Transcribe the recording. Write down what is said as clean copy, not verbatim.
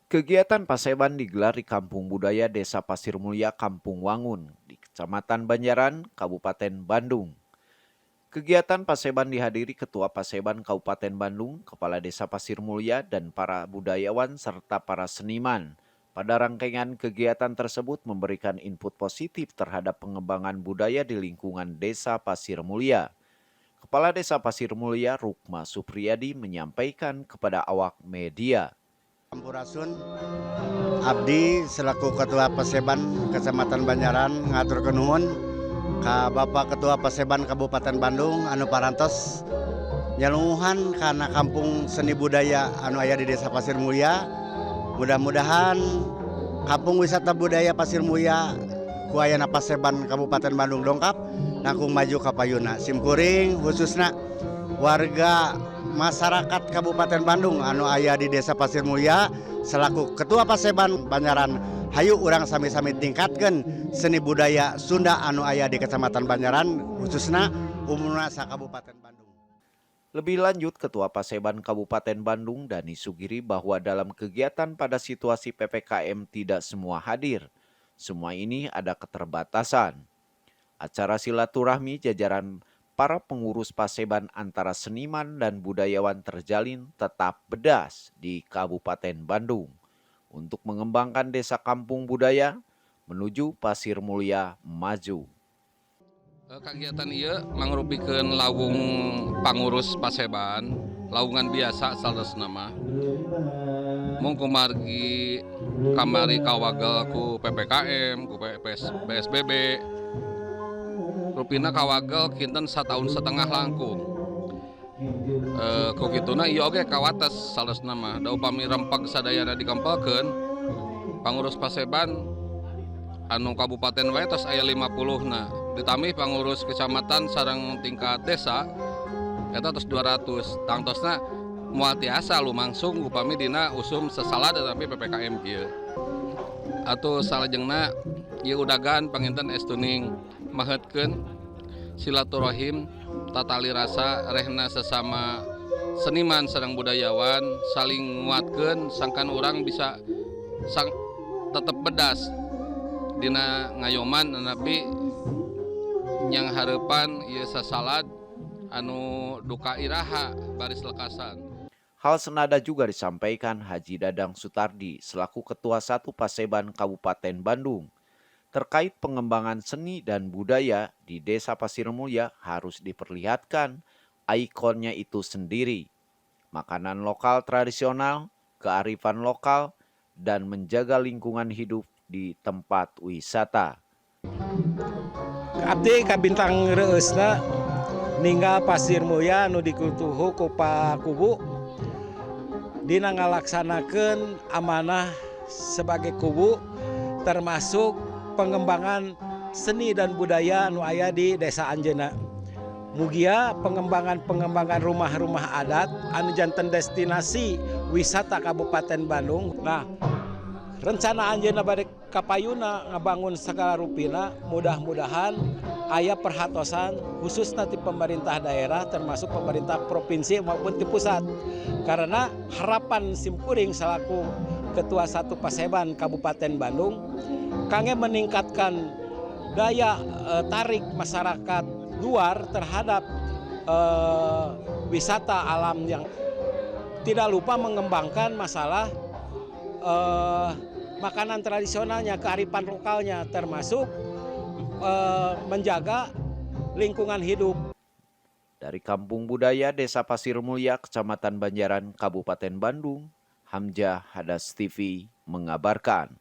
Kegiatan Paseban digelar di Kampung Budaya Desa Pasir Mulya, Kampung Wangun, di Kecamatan Banjaran, Kabupaten Bandung. Kegiatan Paseban dihadiri Ketua Paseban Kabupaten Bandung, Kepala Desa Pasir Mulya, dan para budayawan serta para seniman. Pada rangkaian kegiatan tersebut memberikan input positif terhadap pengembangan budaya di lingkungan Desa Pasir Mulya. Kepala Desa Pasir Mulya, Rukma Supriyadi, menyampaikan kepada awak media. Sampurasun. Abdi selaku Ketua Paseban Kecamatan Banjaran ngaturkeun nuhun ka Bapak Ketua Paseban Kabupaten Bandung anu parantos nyalungguhan kana kampung seni budaya anu aya di Desa Pasir Mulya. Mudah-mudahan kampung wisata budaya Pasir Mulya ku ayana Paseban Kabupaten Bandung dongkap, langkung maju ka payuna. Simkuring, khususna warga masyarakat Kabupaten Bandung anu aya di Desa Pasir Mulya, selaku Ketua Paseban Banjaran, hayu urang sami-sami tingkatkan seni budaya Sunda anu aya di Kecamatan Banjaran, khususna umumna sa Kabupaten Bandung. Lebih lanjut, Ketua Paseban Kabupaten Bandung, Dani Sugiri, bahwa dalam kegiatan pada situasi PPKM tidak semua hadir. Semua ini ada keterbatasan. Acara silaturahmi jajaran para pengurus Paseban antara seniman dan budayawan terjalin tetap bedas di Kabupaten Bandung untuk mengembangkan desa kampung budaya menuju Pasir Mulya maju. Kegiatan ieu mangrupikeun lawung pangurus Paseban, lawungan biasa saleresna mah. Mung kumargi kamari kawagel ku PPKM, ku PSBB. Rupina kawagel kinten sataun setengah langkung. Ku kituna ieu oge kawates saleresna mah. Da upami rempeg sadayana dikempelkeun, pangurus Paseban anu kabupaten wae tos aya 50 na, ditambih pangurus kecamatan sareng tingkat desa eta tos 200. Tangtosna moal tiasa lumangsung upami dina usum sasalad tetapi PPKM kieu. Atau salajengna ieu udagan panginten estuning maheutkeun silaturahim, tatali rasa rehna sesama seniman sareng budayawan, saling nguatkeun sangkan urang bisa sang tetep bedas dina ngayoman, tapi nyanghareupan ieu sasalad anu duka iraha baris lekasan. Hal senada juga disampaikan Haji Dadang Sutardi selaku Ketua 1 Paseban Kabupaten Bandung. Terkait pengembangan seni dan budaya di Desa Pasir Mulya harus diperlihatkan ikonnya itu sendiri. Makanan lokal tradisional, kearifan lokal, dan menjaga lingkungan hidup di tempat wisata. Abdi kabintang reueusna ninggal Pasir Mulya nu dikutuhu ku Pak Kuwu dina ngalaksanakeun amanah sebagai kuwu, termasuk pengembangan seni dan budaya nu aya di desa anjeunna. Mugia pengembangan-pengembangan rumah-rumah adat anu janten destinasi wisata Kabupaten Bandung. Nah, rencana anjeunna bade kapayuna ngabangun segala rupina, mudah-mudahan aya perhatosan khususna ti pemerintah daerah, termasuk pemerintah provinsi maupun di pusat, karena harapan simkuring selaku Ketua 1 Paseban Kabupaten Bandung kangge meningkatkan daya tarik masyarakat luar terhadap wisata alam, yang tidak lupa mengembangkan masalah makanan tradisionalnya, kearifan lokalnya, termasuk menjaga lingkungan hidup. Dari Kampung Budaya Desa Pasir Mulya, Kecamatan Banjaran, Kabupaten Bandung, Hamzah Hadas TV mengabarkan.